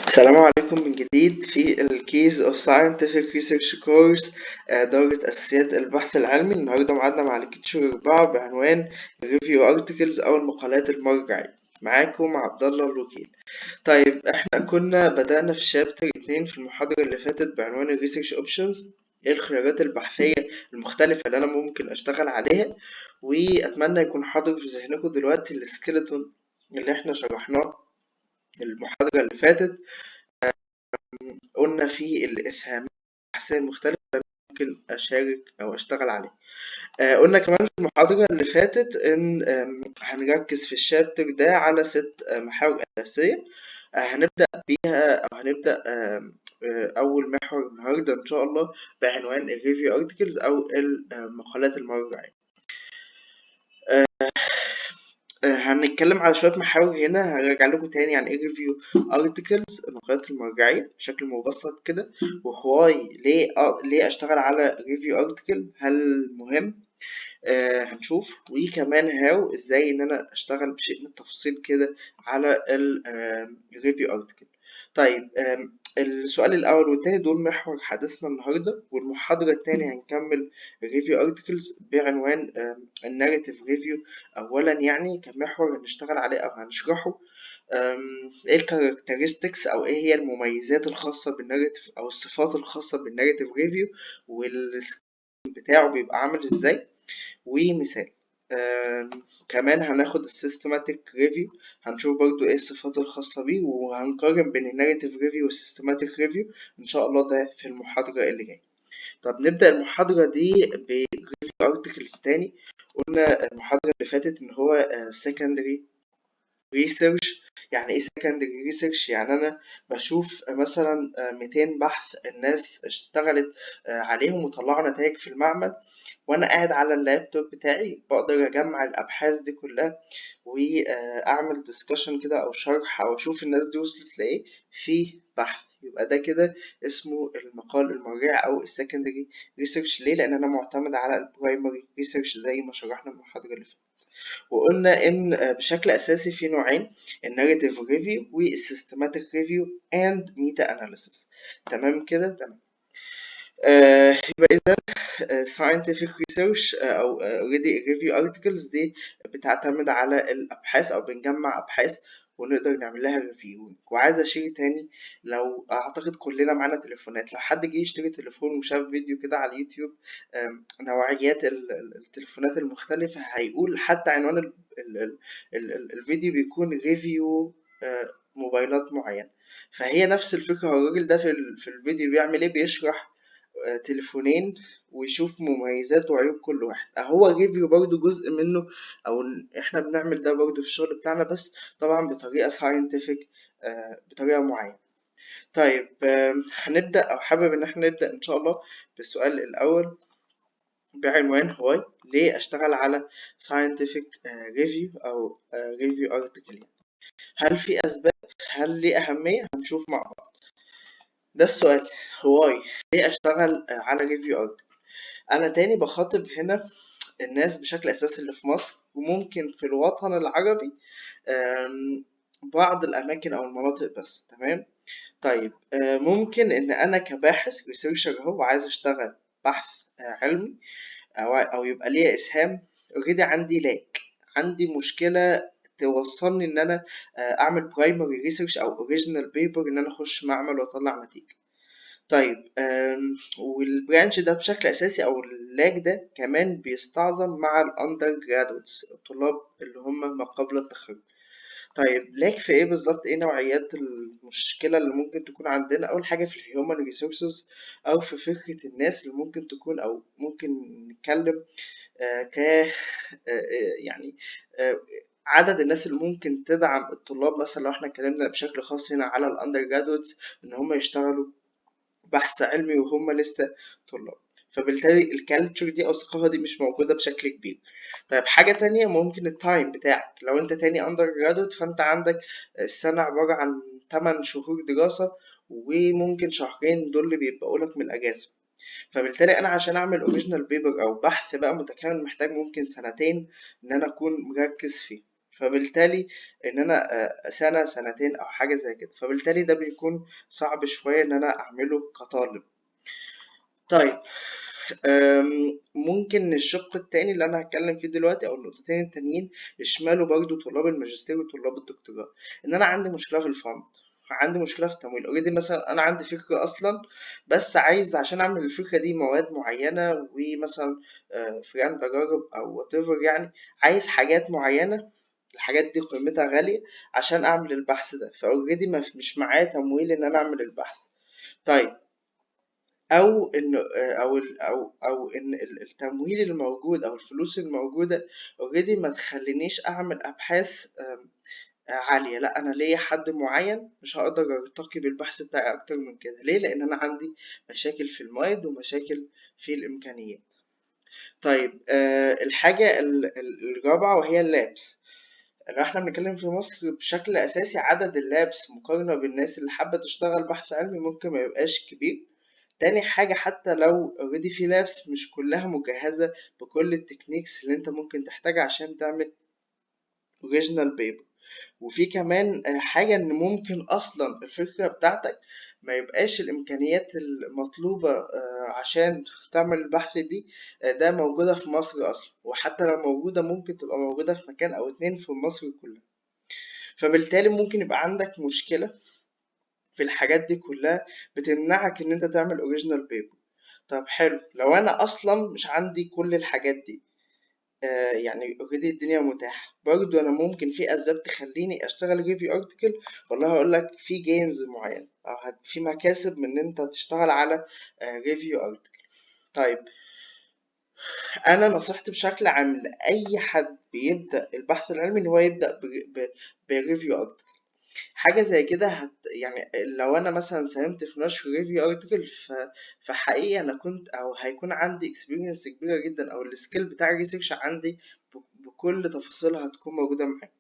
السلام عليكم من جديد في ال Keys of Scientific Research Course، دورة أساسيات البحث العلمي. النهاردة معادنا مع lecture 4 بعنوان Review Articles أو المقالات المرجعية. معاكم عبد الله الوكيل. طيب، احنا كنا بدأنا في chapter 2 في المحاضرة اللي فاتت بعنوان ال Research Options، ايه الخيارات البحثية المختلفة اللي أنا ممكن أشتغل عليها. وأتمنى يكون حاضر في ذهنكم دلوقتي ال skeleton اللي احنا شرحناه المحاضرة اللي فاتت. قلنا فيه الإسهامات البحثية المختلفة اللي ممكن أشارك أو أشتغل عليها. قلنا كمان في المحاضرة اللي فاتت إن هنركز في ال chapter ده على 6 محاور أساسية. هنبدأ بيها أو هنبدأ أول محور النهاردة إن شاء الله بعنوان ال review articles أو المقالات المرجعية. هنتكلم على شوية محاور هنا، هرجع لكم تاني عن ايه review articles، المقالات المرجعية، بشكل مبسط كده، و why ليه اشتغل على review article، هل مهم؟ هنشوف. وكمان how، ازاي ان انا اشتغل بشيء من التفصيل كده على ال review article. طيب، السؤال الاول والتاني دول محور حديثنا النهارده، والمحاضره التانية هنكمل ال review articles بعنوان ال narrative review. اولا يعني كمحور هنشتغل عليه او هنشرحه، ايه ال characteristics او ايه هي المميزات الخاصه بال narrative او الصفات الخاصه بال narrative review، وال بتاعه بيبقى عامل ازاي، ومثال. كمان هناخد ال systematic review، هنشوف برضو ايه الصفات الخاصة بيه، وهنقارن بين ال narrative review وال systematic review ان شاء الله، ده في المحاضرة اللي جاية. طب نبدأ المحاضرة دي ب review articles تاني. قلنا المحاضرة اللي فاتت ان هو secondary research. يعني ايه secondary research؟ يعني انا بشوف مثلا 200 بحث الناس اشتغلت عليهم وطلعوا نتائج في المعمل، وانا قاعد على اللابتوب بتاعي بقدر اجمع الابحاث دي كلها واعمل discussion كده او شرح او اشوف الناس دي وصلت لايه في بحث. يبقى ده كده اسمه المقال المرجعي او ال secondary research. ليه؟ لان انا معتمد على ال primary research زي ما شرحنا المحاضره اللي فاتت. وقلنا ان بشكل اساسي في نوعين، ال narrative review وال systematic review and meta analysis. تمام كده؟ تمام. يبقى اذا scientific research او already review articles دي بتعتمد على الابحاث او بنجمع ابحاث ونقدر نعمل لها review. وعايز اشير تاني، لو اعتقد كلنا معانا تليفونات، لو حد جه يشتري تليفون وشاف فيديو كده على اليوتيوب نوعيات التليفونات المختلفة، هيقول حتى عنوان ال ال ال ال ال الفيديو بيكون review موبايلات معينة. فهي نفس الفكرة، هو الراجل ده في الفيديو بيعمل ايه؟ بيشرح تليفونين ويشوف مميزات وعيوب كل واحد. هو review برضو جزء منه، او إن احنا بنعمل ده برضو في الشغل بتاعنا، بس طبعا بطريقة scientific، بطريقة معينة. طيب، هنبدأ او حابب ان احنا نبدأ ان شاء الله بالسؤال الاول بعنوان why، ليه اشتغل على scientific review او review article يعني؟ هل في اسباب؟ هل ليه اهمية؟ هنشوف مع بعض. ده السؤال، why، ليه اشتغل على review article؟ انا تاني بخاطب هنا الناس بشكل اساسي اللي في مصر وممكن في الوطن العربي، بعض الاماكن او المناطق بس. تمام. طيب، ممكن ان انا كباحث researcher اهو وعايز اشتغل بحث علمي او يبقى ليا اسهام، already عندي lack، عندي مشكله توصلني ان انا اعمل primary research او original paper، ان انا اخش معمل واطلع نتيجه. طيب، وال branch ده بشكل اساسي او ال lack ده كمان بيستعظم مع ال undergraduates، الطلاب اللي هم ما قبل التخرج. طيب، lack في ايه بالظبط؟ ايه نوعيات المشكلة اللي ممكن تكون عندنا؟ اول حاجة في ال human resources او في فكرة الناس اللي ممكن تكون، او ممكن نتكلم ك يعني عدد الناس اللي ممكن تدعم الطلاب. مثلا لو احنا اتكلمنا بشكل خاص هنا على ال undergraduates، ان هم يشتغلوا بحث علمي وهم لسه طلاب، فبالتالي ال culture دي او الثقافة دي مش موجودة بشكل كبير. طيب، حاجة تانية ممكن ال time بتاعك، لو انت تاني undergraduate فانت عندك السنة عبارة عن 8 شهور دراسة، وممكن شهرين دول اللي بيبقوا لك من الأجازة، فبالتالي أنا عشان أعمل original paper أو بحث بقى متكامل محتاج ممكن سنتين إن أنا أكون مركز فيه. فبالتالي ان انا سنة سنتين او حاجة زي كده، فبالتالي ده بيكون صعب شوية ان انا اعمله كطالب. طيب ممكن الشق التاني اللي انا هتكلم فيه دلوقتي او النقطتين التانيين يشملوا برضو طلاب الماجستير وطلاب الدكتوراه. ان انا عندي مشكلة في ال fund، عندي مشكلة في التمويل. already مثلا انا عندي فكرة اصلا، بس عايز عشان اعمل الفكرة دي مواد معينة، ومثلا فران تجارب او whatever، يعني عايز حاجات معينة، الحاجات دي قيمتها غالية عشان اعمل البحث ده، ف already مش معايا تمويل ان انا اعمل البحث. طيب او ان او ال او او ان التمويل الموجود او الفلوس الموجودة already ما تخلينيش اعمل ابحاث عالية، لا انا ليا حد معين مش هقدر ارتقي بالبحث بتاعي اكتر من كده. ليه؟ لان انا عندي مشاكل في المواد ومشاكل في الامكانيات. طيب الحاجة الرابعة وهي ال labs. لو احنا بنتكلم في مصر بشكل اساسي عدد ال labs مقارنة بالناس اللي حابة تشتغل بحث علمي ممكن ما يبقاش كبير. تاني حاجة حتى لو already في labs مش كلها مجهزة بكل ال techniques اللي انت ممكن تحتاجها عشان تعمل original paper. وفي كمان حاجة ان ممكن اصلا الفكرة بتاعتك ما يبقاش الامكانيات المطلوبة عشان تعمل البحث دي ده موجودة في مصر اصلا، وحتى لو موجودة ممكن تبقى موجودة في مكان او اتنين في مصر كلها. فبالتالي ممكن يبقى عندك مشكلة في الحاجات دي كلها بتمنعك ان انت تعمل original paper. طب حلو، لو انا اصلا مش عندي كل الحاجات دي، يعني already الدنيا متاحة، برضو انا ممكن في اسباب تخليني اشتغل review article. والله هقول لك في gains معين او في مكاسب من ان انت تشتغل على review article. طيب انا نصيحتي بشكل عام لاي حد بيبدا البحث العلمي ان هو يبدا ب review article. حاجة زي كده يعني لو انا مثلا ساهمت في نشر review article فحقيقي انا كنت او هيكون عندي experience كبيرة جدا، او ال skill بتاع ال research عندي بكل تفاصيلها هتكون موجودة معايا.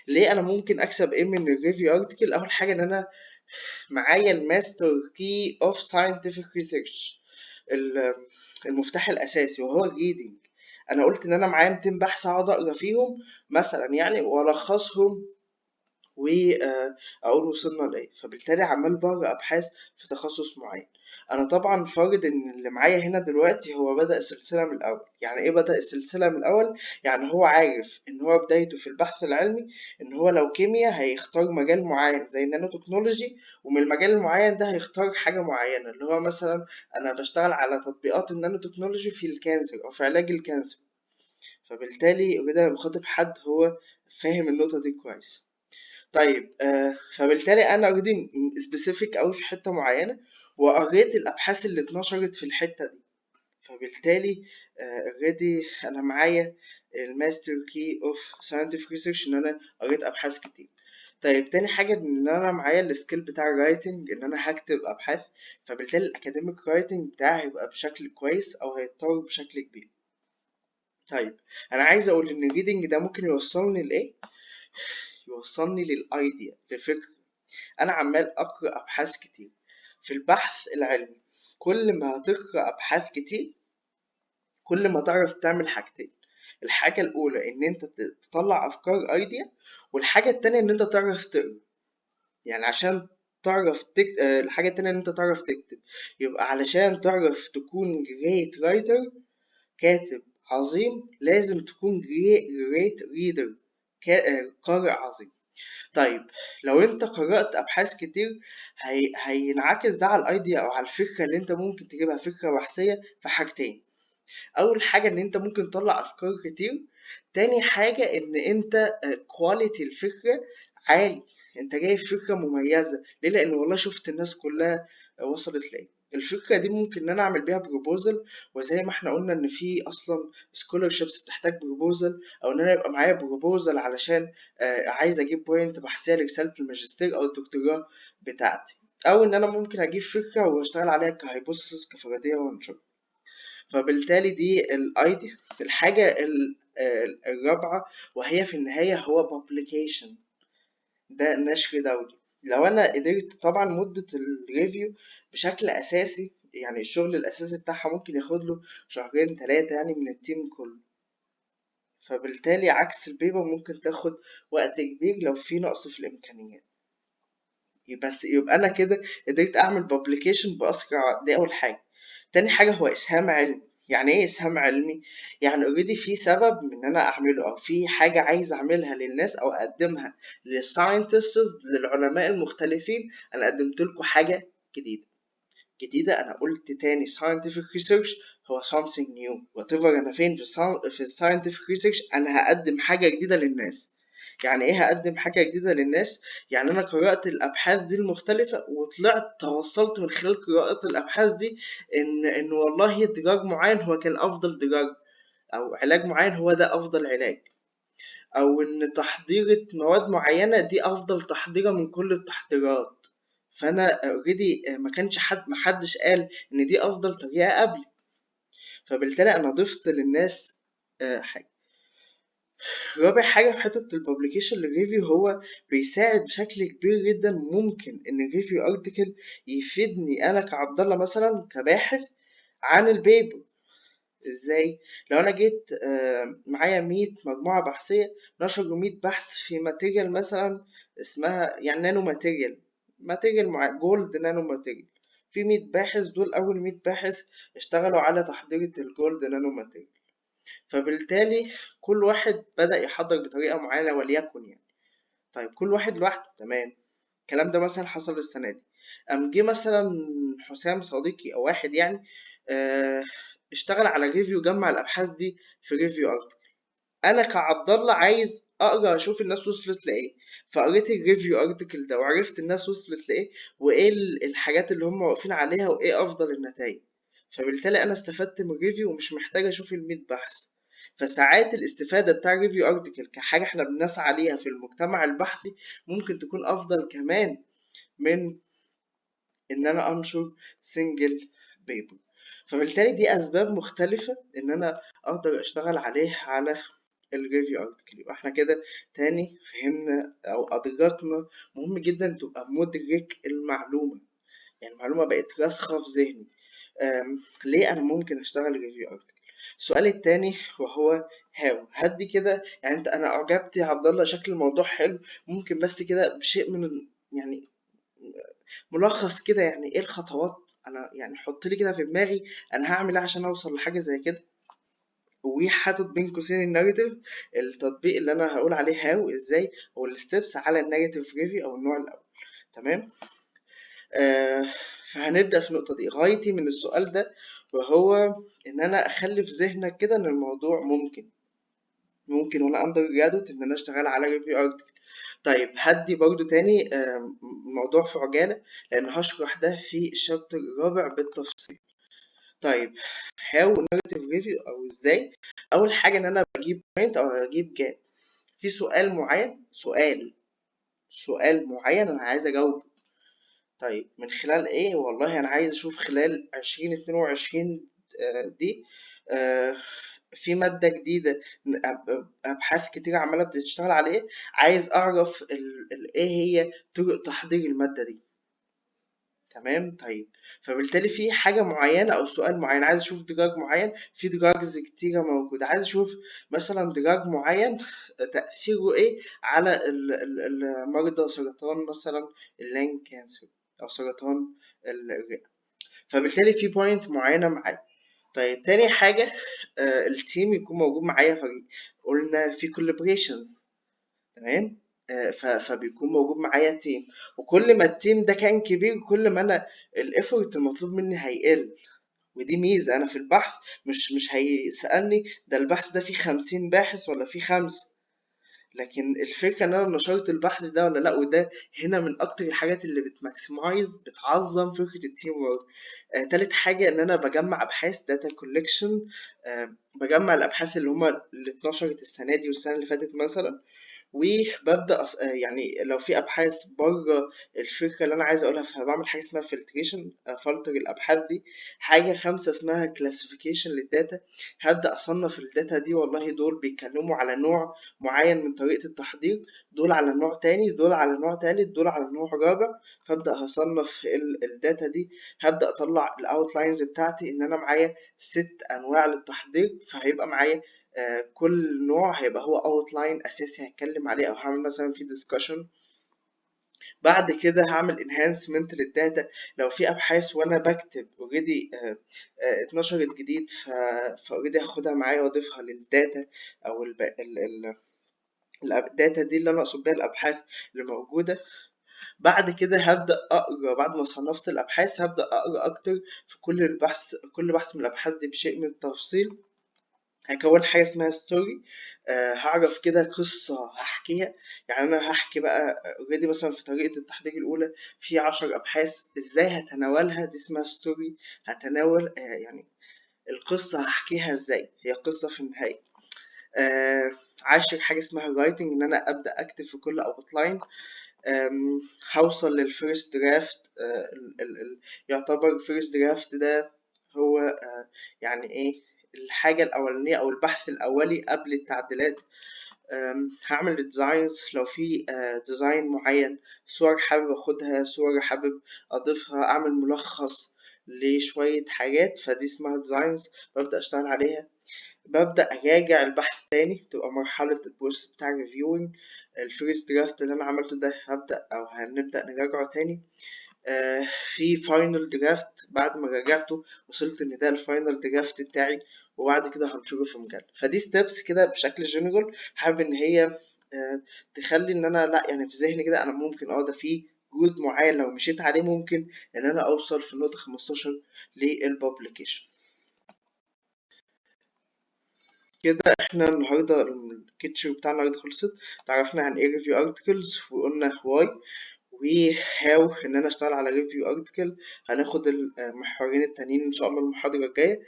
ليه انا ممكن اكسب ايه من ال review article؟ اول حاجة ان انا معايا ال master key of scientific research، المفتاح الاساسي وهو ال reading. انا قلت ان انا معايا 200 بحث اقعد اقرا فيهم مثلا يعني والخصهم واقول وصلنا لايه، فبالتالي عمال بقرا ابحاث في تخصص معين. انا طبعا فارض ان اللي معايا هنا دلوقتي هو بدا السلسلة من الاول. يعني ايه بدا السلسلة من الاول؟ يعني هو عارف ان هو بدايته في البحث العلمي ان هو لو كيمياء هيختار مجال معين زي النانو تكنولوجي، ومن المجال المعين ده هيختار حاجة معينة اللي هو مثلا انا بشتغل على تطبيقات النانو تكنولوجي في ال cancer او في علاج ال cancer. فبالتالي كده انا بخاطب حد هو فاهم النقطة دي كويس. طيب فبالتالي انا already specific قوي في حتة معينة، وقريت الابحاث اللي اتنشرت في الحتة دي، فبالتالي already انا معايا ال master key of scientific research ان انا قريت ابحاث كتير. طيب تاني حاجة ان انا معايا ال skill بتاع ال writing، ان انا هكتب ابحاث، فبالتالي ال academic writing بتاعي هيبقى بشكل كويس او هيتطور بشكل كبير. طيب انا عايز اقول ان ال reading ده ممكن يوصلني لايه؟ يوصلني لل idea، لفكرة. انا عمال اقرا ابحاث كتير في البحث العلمي، كل ما هتقرا ابحاث كتير كل ما تعرف تعمل حاجتين. الحاجة الاولى ان انت تطلع افكار idea، والحاجة التانية ان انت تعرف تقرا. يعني عشان تعرف تكتب، الحاجة التانية ان انت تعرف تكتب، يبقى علشان تعرف تكون great writer، كاتب عظيم، لازم تكون great reader، قارئ عظيم. طيب لو انت قرأت ابحاث كتير هينعكس ده على ال idea او على الفكرة اللي انت ممكن تجيبها فكرة بحثية في حاجتين. اول حاجة ان انت ممكن تطلع افكار كتير، تاني حاجة ان انت quality الفكرة عالي، انت جايب فكرة مميزة. ليه؟ لان والله شفت الناس كلها وصلت لايه. الفكرة دي ممكن ان انا اعمل بيها proposal، وزي ما احنا قلنا ان في اصلا scholarships بتحتاج proposal، او ان انا يبقى معايا proposal علشان عايز اجيب point بحثية لرسالة الماجستير او الدكتوراه بتاعتي، او ان انا ممكن اجيب فكرة واشتغل عليها ك hypothesis كفرضية وانشرها. فبالتالي دي ال idea. الحاجة الرابعة وهي في النهاية هو publication، ده نشر دولي. لو انا قدرت طبعا مدة ال review بشكل اساسي، يعني الشغل الاساسي بتاعها ممكن ياخد له شهرين تلاتة يعني من ال team كله. فبالتالي عكس ال paper ممكن تاخد وقت كبير لو في نقص في الإمكانيات. بس يبقى أنا كده قدرت أعمل publication بأسرع. دي أول حاجة. تاني حاجة هو إسهام علمي. يعني إيه إسهام علمي؟ يعني already في سبب من إن أنا أعمله، أو في حاجة عايز أعملها للناس أو أقدمها لل scientists، للعلماء المختلفين. أنا قدمت لكم حاجة جديدة. جديدة، أنا قلت تاني scientific research هو something new. whatever أنا فين في scientific research أنا هقدم حاجة جديدة للناس. يعني إيه هقدم حاجة جديدة للناس؟ يعني أنا قرأت الأبحاث دي المختلفة وطلعت توصلت من خلال قراءة الأبحاث دي إن والله drug معين هو كان أفضل drug، أو علاج معين هو ده أفضل علاج، أو إن تحضيرة مواد معينة دي أفضل تحضيرة من كل التحضيرات. فأنا already ما كانش حد، ما حدش قال إن دي أفضل طريقة قبل، فبالتالي أنا ضفت للناس حاجة. رابع حاجة في حتة ال publication لل review، هو بيساعد بشكل كبير جدا. ممكن إن ال review article يفيدني أنا كعبد الله مثلا كباحث عن ال paper. إزاي؟ لو أنا جيت معايا 100 مجموعة بحثية نشروا 100 بحث في material مثلا اسمها يعني nano material، material مع gold nano material، في 100 باحث، دول أول 100 باحث اشتغلوا على تحضيرة ال gold nano material. فبالتالي كل واحد بدأ يحضر بطريقة معينة وليكن يعني. طيب كل واحد لوحده، تمام. الكلام ده مثلا حصل السنة دي، قام جه مثلا حسام صديقي أو واحد يعني اشتغل على review، جمع الأبحاث دي في review article. أنا كعبد الله عايز أقرأ أشوف الناس وصلت لإيه، فقريت ال review article ده وعرفت الناس وصلت لإيه وإيه الحاجات اللي هم واقفين عليها وإيه أفضل النتائج. فبالتالي أنا استفدت من ال review ومش محتاج أشوف المية بحث. فساعات الاستفادة بتاع ال review article كحاجة احنا بنسعى ليها في المجتمع البحثي ممكن تكون أفضل كمان من إن أنا أنشر single paper. فبالتالي دي أسباب مختلفة إن أنا أقدر أشتغل عليها على ال review article. يبقى احنا كده تاني فهمنا أو أدركنا مهم جدا تبقى مدرك المعلومة، يعني المعلومة بقت راسخة في ذهني. ليه أنا ممكن أشتغل review article؟ السؤال التاني وهو how. هدي كده يعني انت، انا اعجبت يا عبد الله، شكل الموضوع حلو، ممكن بس كده بشيء من يعني ملخص كده، يعني ايه الخطوات؟ انا يعني حط لي كده في دماغي انا هعمل ايه عشان اوصل لحاجه زي كده. وحاطط بين قوسين ال narrative، التطبيق اللي انا هقول عليه how ازاي، او ال steps على ال narrative review او النوع الاول. تمام. فهنبدا في النقطه دي. غايتي من السؤال ده وهو ان انا اخلي في ذهنك كده ان الموضوع ممكن وانا undergraduate ان انا اشتغل على review article. طيب هدي برضو تاني الموضوع في عجالة لان هشرح ده في ال chapter الرابع بالتفصيل. طيب how narrative review او ازاي؟ اول حاجة ان انا بجيب point او اجيب gap في سؤال معين، سؤال معين انا عايز اجاوبه. طيب من خلال ايه؟ والله انا عايز اشوف خلال 2022، دي، في مادة جديدة، أبحاث كتير عمالة بتشتغل عليه، عايز أعرف إيه هي طرق تحضير المادة دي. تمام. طيب فبالتالي في حاجة معينة أو سؤال معين، عايز أشوف drug معين، في drugs كتيرة موجودة، عايز أشوف مثلا drug معين تأثيره إيه على المرضى سرطان مثلا ال lung cancer أو سرطان الرئة. فبالتالي في point معينة معايا. طيب تاني حاجة، ال team يكون موجود معايا، فريق، قلنا في collaborations. تمام. فبيكون موجود معايا team، وكل ما ال team ده كان كبير كل ما انا ال effort المطلوب مني هيقل، ودي ميزة. انا في البحث مش هيسألني ده البحث ده فيه 50 باحث ولا فيه 5، لكن الفكرة ان انا نشرت البحث ده ولا لا. وده هنا من اكتر الحاجات اللي بت maximize، بتعظم فكرة ال team work. تالت حاجة ان انا بجمع ابحاث، data collection، بجمع الابحاث اللي هما اللي اتنشرت السنة دي والسنة اللي فاتت مثلا، وببدأ يعني لو في أبحاث بره الفكرة اللي أنا عايز أقولها فبعمل حاجة اسمها filtration، أفلتر الأبحاث دي. حاجة خامسة اسمها classification لل data، هبدأ أصنف ال data دي، والله دول بيتكلموا على نوع معين من طريقة التحضير، دول على نوع تاني، دول على نوع تالت، دول على نوع رابع، فأبدأ هصنف ال data دي. هبدأ أطلع ال outlines بتاعتي إن أنا معايا 6 أنواع للتحضير، فهيبقى معايا كل نوع هيبقى هو outline اساسي هتكلم عليه او هعمل مثلا في discussion. بعد كده هعمل enhancement لل data، لو في ابحاث وانا بكتب already اتنشرت جديد ف already هاخدها معايا واضيفها لل data او ال data دي اللي انا اقصد بيها الابحاث اللي موجودة. بعد كده هبدا اقرا، بعد ما صنفت الابحاث هبدا اقرا اكتر في كل البحث، كل بحث من الابحاث دي بشيء من التفصيل. هكون حاجة اسمها story، هعرف كده قصة هحكيها. يعني انا هحكي بقى already مثلا في طريقه التحضير الاولى في 10 ابحاث، ازاي هتناولها، دي اسمها story. هتناول يعني القصة هحكيها ازاي، هي قصة في النهاية. عاشر حاجة اسمها writing، ان انا ابدا اكتب في كل outline. هوصل لل first draft. يعتبر first draft ده هو يعني ايه الحاجة الأولانية أو البحث الأولي قبل التعديلات. هعمل designs، لو في design معين، صور حابب أخدها، صور حابب أضيفها، أعمل ملخص لشوية حاجات، فدي اسمها designs ببدأ أشتغل عليها. ببدأ أراجع البحث تاني، تبقى مرحلة ال process بتاع reviewing. ال first draft اللي أنا عملته ده هبدأ أو هنبدأ نراجعه تاني. في final draft، بعد ما راجعته وصلت ان ده ال final draft بتاعي، وبعد كده هنشره في مجلة. فدي steps كده بشكل جنرال، حابب ان هي تخلي ان انا لا يعني في ذهني كده انا ممكن ده في route معين لو مشيت عليه ممكن ان انا اوصل في النقطة 15 لل publication. كده احنا النهارده ال lecture بتاعنا النهارده خلصت، تعرفنا عن ايه review articles وقلنا why و how ان انا اشتغل على review article. هناخد المحورين التانيين ان شاء الله المحاضرة الجاية.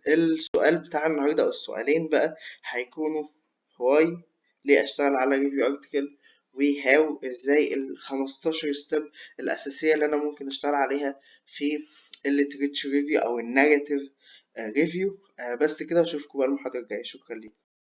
السؤال بتاع النهارده او السؤالين بقى هيكونوا why ليه اشتغل على review article، و how ازاي ال 15 step الاساسية اللي انا ممكن اشتغل عليها في ال literature review او ال narrative review. بس كده، واشوفكم بقى المحاضرة الجاية. شكرا ليكم.